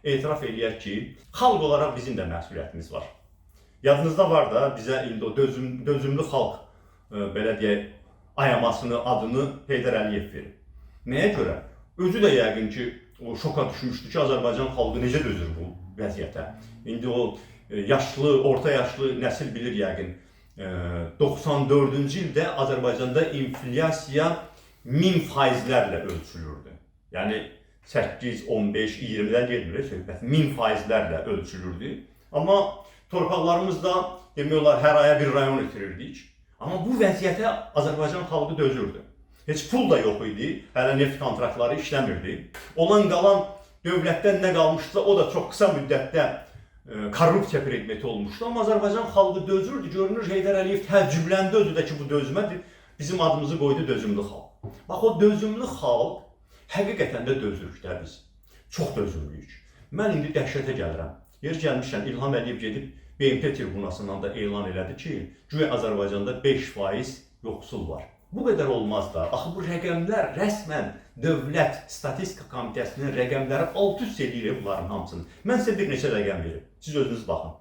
etiraf eləyək ki, xalq olaraq bizim də məsuliyyətimiz var. Yadınızda var da bizə indi o dözümlü xalq belə deyək, ayamasını, adını Heydər Əliyev verib. Nəyə görə? Özü də yəqin ki, o şoka düşmüşdü ki, Azərbaycan xalqı necə dözür bu vəziyyətə. İndi o yaşlı, orta yaşlı nəsil bilir yəqin. 94-cü ildə Azərbaycanda inflyasiya 1000 faizlərlə ölçülürdü. Yəni 8, 15, 20-dən getmir söhbət. 1000 faizlərlə ölçülürdü. Amma torpaqlarımızda demək olar hər aya bir rayon itirirdik. Amma bu vəziyyətə Azərbaycan xalqı dözürdü. Heç pul da yox idi, hələ neft kontraktları işləmirdi. Olan qalan dövlətdən nə qalmışdısa, o da çox qısa müddətdə korrupsiya predmeti olmuşdu. Amma Azərbaycan xalqı dözürdü. Görünür Heydər Əliyev təəccübləndi özü də ki, bu dözmədir. Bizim adımızı qoydu dözümlü xalq. Bax o dözümlü xalq həqiqətən də dözürük də biz. Çox dözümlüyük. Mən indi dəhşətə gəlirəm. Yer gəlmişəm İlham Əliyev gedib BMT tribunasından da elan elədi ki, güya Azərbaycanda 5% yoxsul var. Bu qədər olmaz da. Axı bu rəqəmlər rəsmən Dövlət Statistika Komitəsinin rəqəmləri alt-üst eləyir bunların hamısını. Mən sizə bir neçə rəqəm verim. Siz özünüz baxın.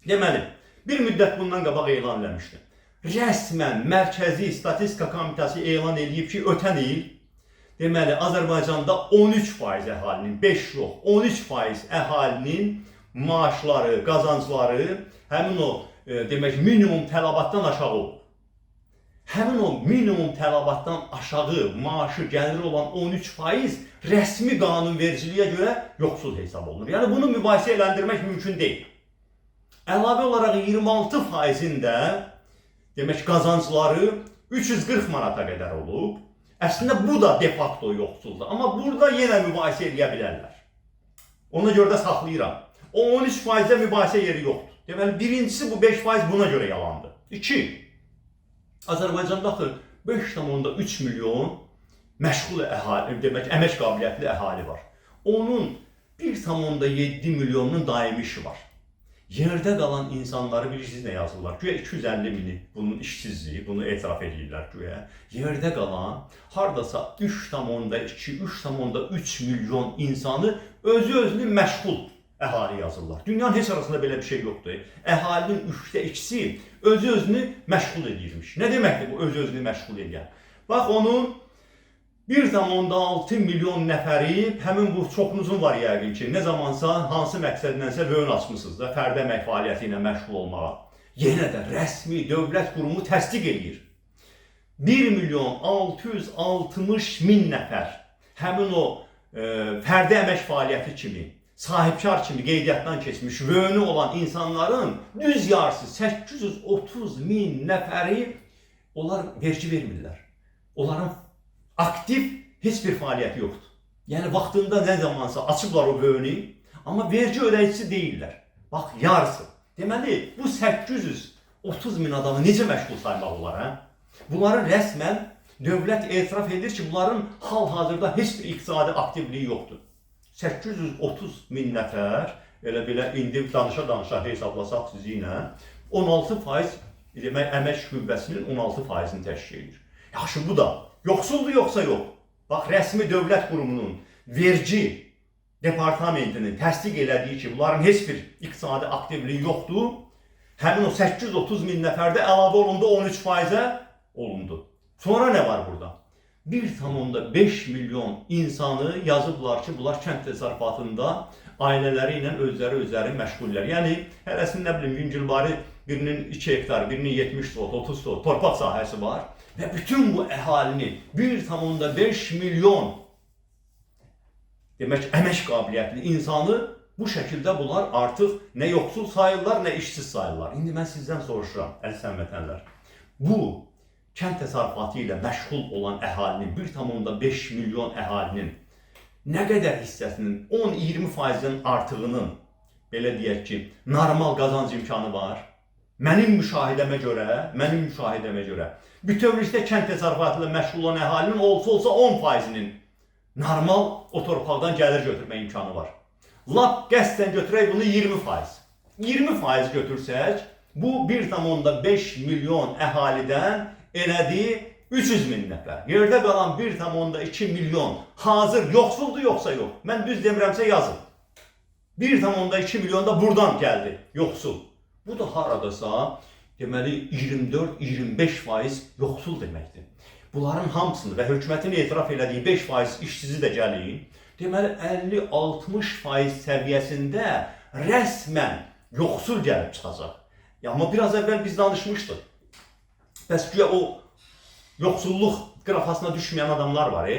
Deməli, bir müddət bundan qabaq elan eləmişdi. Rəsmən Mərkəzi Statistika Komitəsi elan eləyib ki, ötən il deməli Azərbaycanda 13% əhalinin, 5 yox, 13% əhalinin maaşları, qazancları həmin o demək minimum tələbatdan aşağı olub. Həmin o minimum tələbatdan aşağı maaşı, gəliri olan 13% rəsmi qanunvericiliyə görə yoxsul hesab olunur. Yəni bunu mübahisə eləndirmək mümkün deyil. Əlavə olaraq 26%-in də demək qazancları 340 manata qədər olub. Əslində bu da de facto yoxsuldur. Amma burada yenə mübahisə eləyə bilərlər. Ona görə də saxlayıram. O 13%-də mübahisə yeri yoxdur. Deməli birincisi bu 5% buna görə yalandır. 2. Azərbaycanda axı 5,3 milyon məşğul əhali, demək əmək qabiliyyətli əhali var. Onun 1,7 milyonunun daimi işi var. Yerdə qalan insanları bilirsiniz nə yazırlar? Güya 250 mini bunun işsizliyi, bunu etiraf edirlər güya. Yerdə qalan hardasa 3,2, 3,3 milyon insanı özü-özünü məşğul əhali yazırlar. Dünyanın heç arasında belə bir şey yoxdur. Əhalinin 3də 2-si özü-özünü məşğul edirmiş. Nə deməkdir bu özü-özünü məşğul edən? Bax onun 1,6 milyon nəfəri həmin bu çoxunuzun var yəqin ki, nə zamansa hansı məqsədlənsə vöyün açmısınız da fərdi əmək fəaliyyəti ilə məşğul olmağa. Yenə də rəsmi dövlət qurumu təsdiq eləyir. 1 milyon 660 min nəfər həmin o fərdi əmək fəaliyyəti kimi, sahibkar kimi qeydiyyatdan keçmiş, vöyünü olan insanların düz yarısı 830 min nəfəri onlar vergi vermirlər. Onların aktiv heç bir fəaliyyəti yoxdur. Yəni vaxtında nə zamansa açıblar o vöyünü, amma vergi ödəyicisi deyillər. Bax yarısı. Deməli bu 830 min adamı necə məşğul saymaq olar, hə? Bunların rəsmən dövlət etiraf edir ki, bunların hal-hazırda heç bir iqtisadi aktivliyi yoxdur. 830 min nəfər elə belə indi danışa-danışa hesablasaq sizi ilə 16% demək əmək qüvvəsinin 16%-ni təşkil edir. Yaxşı bu da yoxsuldur yoxsa yox? Bax rəsmi dövlət qurumunun vergi departamentinin təsdiq elədiyi ki, bunların heç bir iqtisadi aktivliyi yoxdur. Həmin o 830 min nəfərdə əlavə olundu 13%-ə olundu. Sonra nə var burada? 1,5 milyon insanı yazıblar ki, bunlar kənd təsərrüfatında ailələri ilə özləri məşğullər. Yəni hərəsinin nə bilim yüngülvari birinin 2 hektar, birinin 70 sot, 30 sot torpaq sahəsi var və bütün bu əhalini 1,5 milyon demək əmək qabiliyyətli insanı bu şəkildə bunlar artıq nə yoxsul sayılırlar, nə işsiz sayılırlar. İndi mən sizdən soruşuram, əziz həmvətənlər. Bu kənd təsərrüfatı ilə məşğul olan əhalinin 1,5 milyon əhalinin nə qədər hissəsinin 10-20%-dən artığının belə deyək ki, normal qazanc imkanı var? Mənim müşahidəmə görə, bütövlükdə kənd təsərrüfatı ilə məşğul olan əhalinin olsa-olsa 10%-nin normal o torpaqdan gəlir götürmə imkanı var. Lap qəsdən götürək bunu 20%. 20% götürsək, bu 1,5 milyon əhalidən elədi 300 min nəfər. Yerdə qalan 1,2 milyon hazır yoxsuldur yoxsa yox? Mən düz demirəmsə yazın. 1,2 milyon da buradan gəldi yoxsul. Bu da haradasa deməli 24-25% yoxsul deməkdir. Bunların hamısını və hökumətin etiraf elədiyi 5% işsizi də gəlin, deməli 50-60% səviyyəsində rəsmən yoxsul gəlib çıxacaq. Ya, amma biraz əvvəl biz danışmışdıq. Bəs güya o yoxsulluq qrafasına düşməyən adamlar var.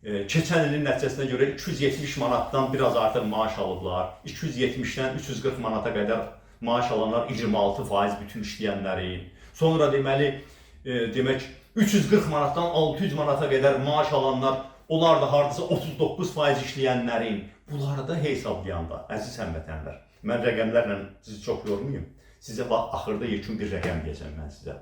Keçən ilin nəticəsinə görə 270 manatdan biraz artıq maaş alıblar. 270-dən 340 manata qədər maaş alanlar 26% bütün işləyənlərin. Sonra deməli, demək 340 manatdan 600 manata qədər maaş alanlar, onlar da hardasa 39% işləyənlərin. Bunları da hesablayanda, əziz həmvətənlər, mən rəqəmlərlə sizi çox yormayım. Sizə bax, axırda yekun bir rəqəm deyəcəm mən sizə.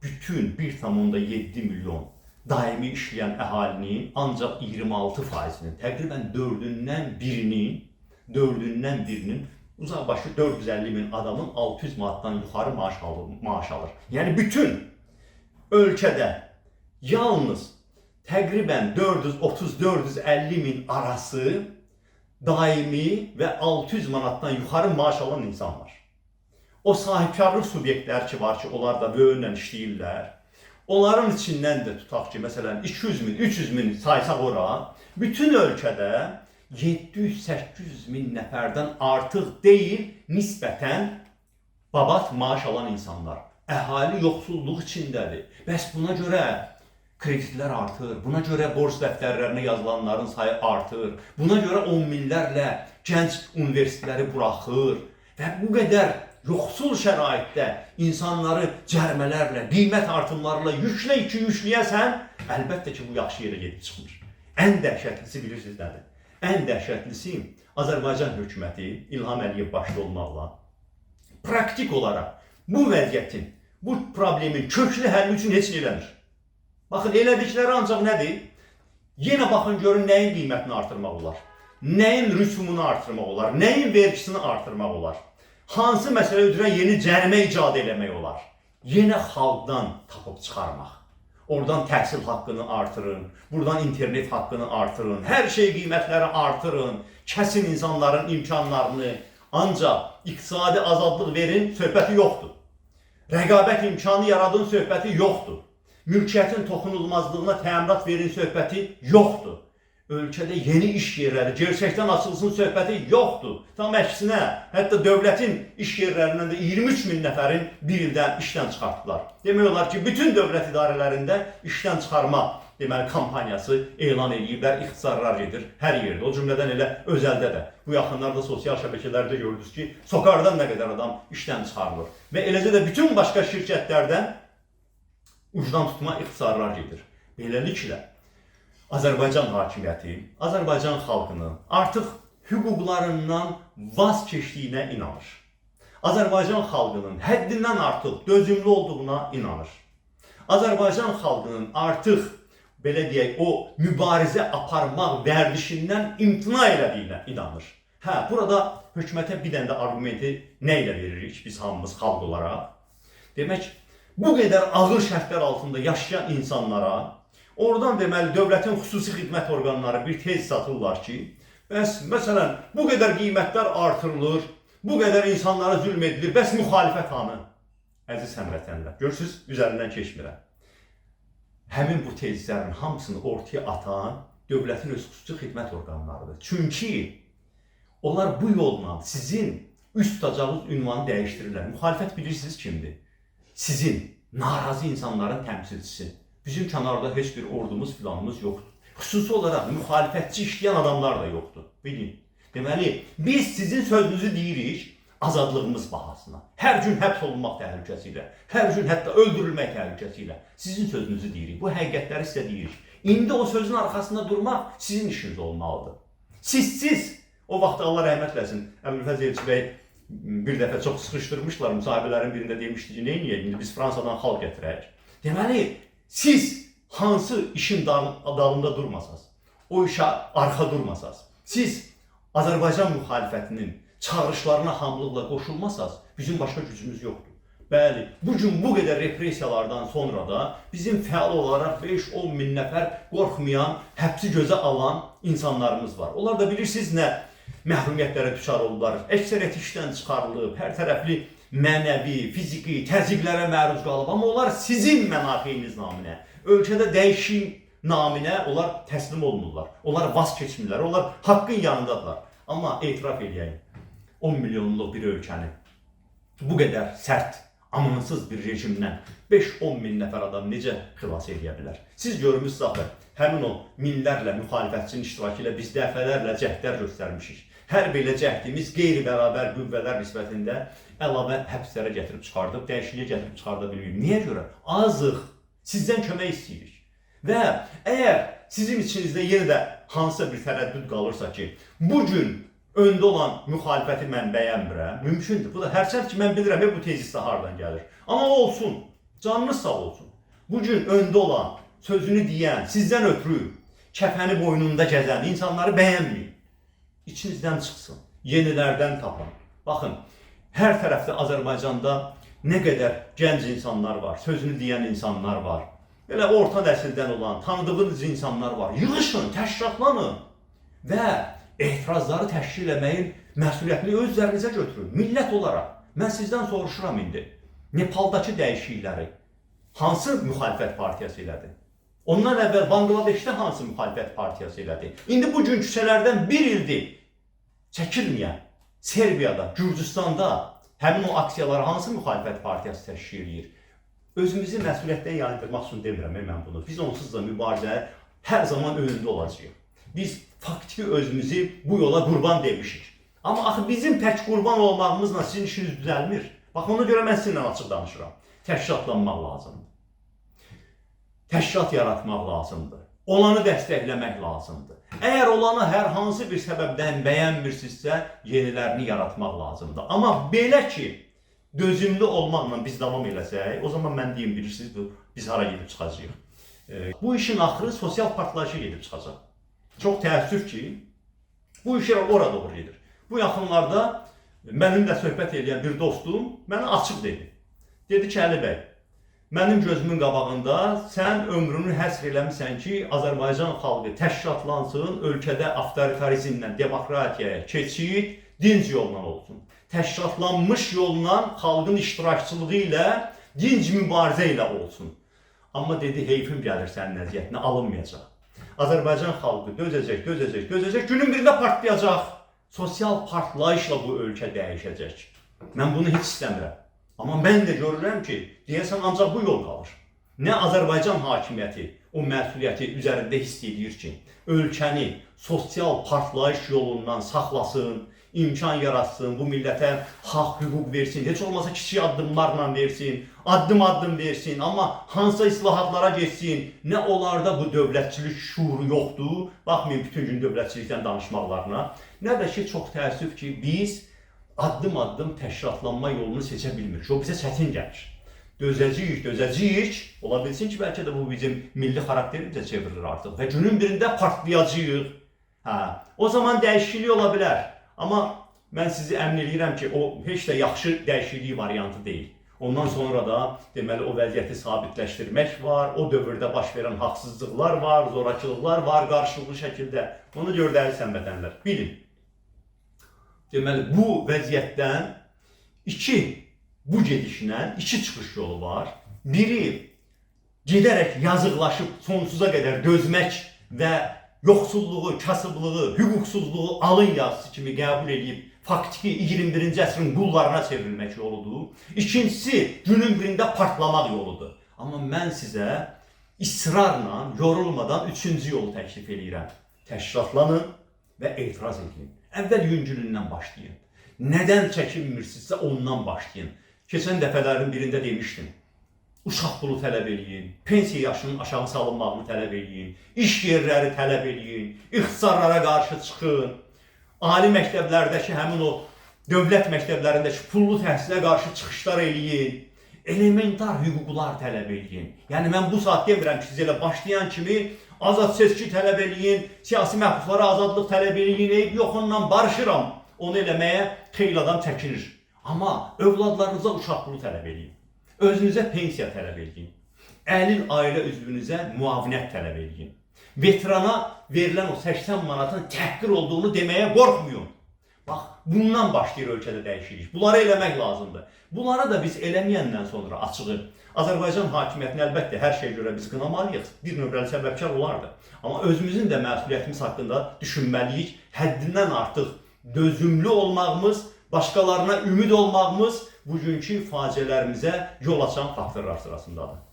Bütün 1,7 milyon daimi işləyən əhalinin ancaq 26%-nin, təqribən dördündən birinin uzaq başı 450 min adamın 600 manatdan yuxarı maaş alır. Yəni bütün ölkədə yalnız təqribən 430-450 min arası daimi və 600 manatdan yuxarı maaş alan insan var. O sahibkarlıq subyektləri ki var ki, onlar da böyünlə işləyirlər. Onların içindən də tutaq ki, məsələn 200 min, 300 min saysaq ora, bütün ölkədə 700-800 min nəfərdən artıq deyil, nisbətən babat maaş alan insanlar. Əhali yoxsulluq içindədir. Bəs buna görə kreditlər artır, buna görə borc dəftərlərinə yazılanların sayı artır, buna görə on minlərlə gənc universitetləri buraxır və bu qədər yoxsul şəraitdə insanları cərmələrlə, qiymət artımlarla yüklə iki yükləyəsən, əlbəttə ki, bu yaxşı yerə gedib çıxmır. Ən dəhşətlisi bilirsiniz nədir? Ən dəhşətlisi Azərbaycan hökuməti, İlham Əliyev başda olmaqla praktik olaraq bu vəziyyətin, bu problemin köklü həlli üçün heç nə eləmir. Baxın, elədikləri ancaq nədir? Yenə baxın, görün nəyin qiymətini artırmaq olar, nəyin rüsumunu artırmaq olar, nəyin vergisini artırmaq olar, hansı məsələ üzrə yeni cərimə icad eləmək olar. Yenə xalqdan tapıb çıxarmaq. Oradan təhsil haqqını artırın, buradan internet haqqını artırın, hər şey qiymətləri artırın, kəsin insanların imkanlarını. Ancaq iqtisadi azadlıq verin, söhbəti yoxdur. Rəqabət imkanı yaradın, söhbəti yoxdur. Mülkiyyətin toxunulmazlığına təminat verin, söhbəti yoxdur. Ölkədə yeni iş yerləri gerçəkdən açılsın, söhbəti yoxdur. Tam əksinə, hətta dövlətin iş yerlərindən də 23 min nəfərin bir ildə işdən çıxartdılar. Demək olar ki, bütün dövlət idarələrində işdən çıxarma deməli kampaniyası elan eləyiblər, ixtisarlar gedir hər yerdə. O cümlədən elə özəldə də. Bu yaxınlarda sosial şəbəkələrdə gördünüz ki, Sokardan nə qədər adam işdən çıxarılır. Və eləcə də bütün başqa şirkətlərdən ucdan tutma ixtisarlar gedir. Beləliklə, Azərbaycan hakimiyyəti, Azərbaycan xalqının artıq hüquqlarından vaz keçdiyinə inanır. Azərbaycan xalqının həddindən artıq dözümlü olduğuna inanır. Azərbaycan xalqının artıq, belə deyək, o mübarizə aparmaq vərdişindən imtina elədiyinə inanır. Hə, burada hökumətə bir dənə də arqumenti nə ilə veririk biz hamımız xalq olaraq? Demək, bu qədər ağır şərtlər altında yaşayan insanlara oradan deməli dövlətin xüsusi xidmət orqanları bir tez satırlar ki, bəs məsələn bu qədər qiymətlər artırılır, bu qədər insanlara zülm edilir, bəs müxalifət hanı? Əziz həmvətənlər, görürsünüz, üzərindən keçmirəm. Həmin bu tezlərin hamısını ortaya atan dövlətin öz xüsusi xidmət orqanlarıdır. Çünki onlar bu yolla sizin üst tutacağınız ünvanı dəyişdirirlər. Müxalifət bilirsiniz kimdir? Sizin narazı insanların təmsilçisi. Bizim kənarda heç bir ordumuz filanımız yoxdur. Xüsusi olaraq müxalifətçi işləyən adamlar da yoxdur. Bilin. Deməli, biz sizin sözünüzü deyirik azadlığımız bahasına. Hər gün həbs olunmaq təhlükəsi ilə, hər gün hətta öldürülmək təhlükəsi ilə sizin sözünüzü deyirik. Bu həqiqətləri sizə deyirik. İndi o sözün arxasında durmaq sizin işiniz olmalıdır. Sizsiz o vaxt Allah rəhmət eləsin, Əbülfəz Elçi bəy bir dəfə çox sıxışdırmışlar, müsahibələrin birində demişdi ki, nə edək, indi biz Fransadan xalq gətirək. Deməli, siz hansı işin dalında durmasaz, o işə arxa durmasaz, siz Azərbaycan müxalifətinin çağırışlarına hamılıqla qoşulmasaz, bizim başqa gücümüz yoxdur. Bəli, bugün bu qədər repressiyalardan sonra da bizim fəal olaraq 5-10 min nəfər qorxmayan, həbsi gözə alan insanlarımız var. Onlar da bilirsiniz nə məhrumiyyətlərə düçar oldular. Əksəriyyəti işdən çıxarılıb, hər tərəfli mənəvi, fiziki təzyiqlərə məruz qalıb. Amma onlar sizin mənafeyiniz naminə, ölkədə dəyişim naminə onlar təslim olmurlar. Onlar vaz keçmirlər. Onlar haqqın yanındadırlar. Amma etiraf eləyəyim, 10 milyonluq bir ölkəni bu qədər sərt, amansız bir rejimdən 5-10 min nəfər adam necə xilas eləyə bilər? Siz görmüsünüz axı, həmin o minlərlə müxalifətçinin iştirakı ilə biz dəfələrlə cəhdlər göstərmişik. Hər belə cəhdimiz qeyri-bərabər qüvvələr nisbətində əlavə həbslərə gətirib çıxardıb, dəyişikliyə gətirib çıxarda bilməyib. Niyə görə? Azıq. Sizdən kömək istəyirik. Və əgər sizin içinizdə yenə də hansısa bir tərəddüd qalırsa ki, bu gün öndə olan müxalifəti mən bəyənmirəm, mümkündür. Bu da hərçənd ki, mən bilirəm bu tezis də hardan gəlir. Amma olsun, canınız sağ olsun. Bu gün öndə olan, sözünü deyən, sizdən ötürü kəfəni boynunda gəzən insanları bəyənməyin. İçinizdən çıxsın, yenilərdən tapın. Baxın, hər tərəfdə Azərbaycanda nə qədər gənc insanlar var, sözünü deyən insanlar var. Belə orta nəsildən olan, tanıdığınız insanlar var. Yığışın, təşkilatlanın və etirazları təşkil etməyin məsuliyyətini öz üzərinizə götürün. Millət olaraq mən sizdən soruşuram indi. Nepaldakı dəyişiklikləri hansı müxalifət partiyası elədi? Ondan əvvəl Bangladeşdə hansı müxalifət partiyası elədi? İndi bu gün küçələrdən bir ildir çəkilməyən Serbiyada, Gürcüstanda həmin o aksiyaları hansı müxalifət partiyası təşkil eləyir? Özümüzü məsuliyyətdən yayındırmaq üçün demirəm mən bunu. Biz onsuz da mübarizə hər zaman önündə olacağıq. Biz faktiki özümüzü bu yola qurban demişik. Amma axı bizim tək qurban olmağımızla sizin işiniz düzəlmir. Bax ona görə mən sizinlə açıq danışıram. Təşkilatlanmaq lazımdır. Təşkilat yaratmaq lazımdır. Olanı dəstəkləmək lazımdır. Əgər olanı hər hansı bir səbəbdən bəyənmirsinizsə, yenilərini yaratmaq lazımdır. Amma belə ki, dözümlü olmaqla biz davam eləsək, o zaman mən deyim, bilirsiniz, biz hara gedib çıxacağıq. Bu işin axırı sosial partlayışa gedib çıxacaq. Çox təəssüf ki, bu iş ora doğru gedir. Bu yaxınlarda mənimlə söhbət eləyən bir dostum mənə açıq dedi. Dedi ki, Əli bəy, mənim gözümün qabağında sən ömrünü həsr eləmisən ki, Azərbaycan xalqı təşkilatlansın, ölkədə avtoritarizmlə demokratiyaya keçid, dinc yolla olsun. Təşkilatlanmış yolla, xalqın iştirakçılığı ilə, dinc mübarizə ilə olsun. Amma dedi, heyfim gəlir sənin əziyyətinə, alınmayacaq. Azərbaycan xalqı dözəcək, dözəcək, dözəcək, günün birində partlayacaq. Sosial partlayışla bu ölkə dəyişəcək. Mən bunu heç istəmirəm. Amma mən də görürəm ki, deyəsən ancaq bu yol qalır. Nə Azərbaycan hakimiyyəti o məsuliyyəti üzərində hiss edir ki, ölkəni sosial partlayış yolundan saxlasın, imkan yaratsın, bu millətə haqq, hüquq versin, heç olmasa kiçik addımlarla versin, addım-addım versin, amma hansısa islahatlara getsin, nə onlarda bu dövlətçilik şuuru yoxdur, baxmayın bütün gün dövlətçilikdən danışmaqlarına, nə də ki, çox təəssüf ki, biz addım-addım təşkilatlanma yolunu seçə bilmirik. O bizə çətin gəlir. Dözəcəyik, dözəcəyik. Ola bilsin ki, bəlkə də bu bizim milli xarakterimizə çevrilir artıq və günün birində partlayacağıq. Hə, o zaman dəyişiklik ola bilər. Amma mən sizi əmin eləyirəm ki, o heç də yaxşı dəyişiklik variantı deyil. Ondan sonra da deməli o vəziyyəti sabitləşdirmək var, o dövrdə baş verən haqsızlıqlar var, zorakılıqlar var qarşılıqlı şəkildə. Onu görə dəyərli həmvətənlər, bilin. Deməli bu vəziyyətdən bu gedişlə iki çıxış yolu var. Biri gedərək yazıqlaşıb sonsuza qədər dözmək və yoxsulluğu, kasıblığı, hüquqsuzluğu alın yazısı kimi qəbul edib faktiki 21-ci əsrin qullarına çevrilmək yoludur. İkincisi, günün birində partlamaq yoludur. Amma mən sizə israrla, yorulmadan üçüncü yolu təklif eləyirəm. Təşkilatlanın və etiraz edin. Əvvəl yüngülündən başlayın. Nədən çəkinmirsinizsə ondan başlayın. Keçən dəfələrin birində demişdim. Uşaq pulu tələb eləyin, pensiya yaşının aşağı salınmağını tələb eləyin, iş yerləri tələb eləyin, ixtisarlara qarşı çıxın, ali məktəblərdəki həmin o dövlət məktəblərindəki pullu təhsilə qarşı çıxışlar eləyin, elementar hüquqlar tələb eləyin. Yəni mən bu saat demirəm ki, siz elə başlayan kimi azad seçki tələb eləyin, siyasi məhbuslara azadlıq tələb eləyin, eyb yox, onunla barışıram. Onu eləməyə xeyli adam çəkinir. Amma övladlarınıza uşaq pulu tələb eləyin. Özünüzə pensiya tələb eləyin. Əlil ailə üzvünüzə müavinət tələb eləyin. Veterana verilən o 80 manatın təhqir olduğunu deməyə qorxmayın. Bax, bundan başlayır ölkədə dəyişiklik. Bunları eləmək lazımdır. Bunları da biz eləməyəndən sonra açığı Azərbaycan hakimiyyətini əlbəttə hər şeyə görə biz qınamalıyıq. Bir nömrəli səbəbkar olardı. Amma özümüzün də məsuliyyətimiz haqqında düşünməliyik. Həddindən artıq dözümlü olmağımız, başqalarına ümid olmağımız bugünkü faciələrimizə yol açan faktorlar sırasındadır.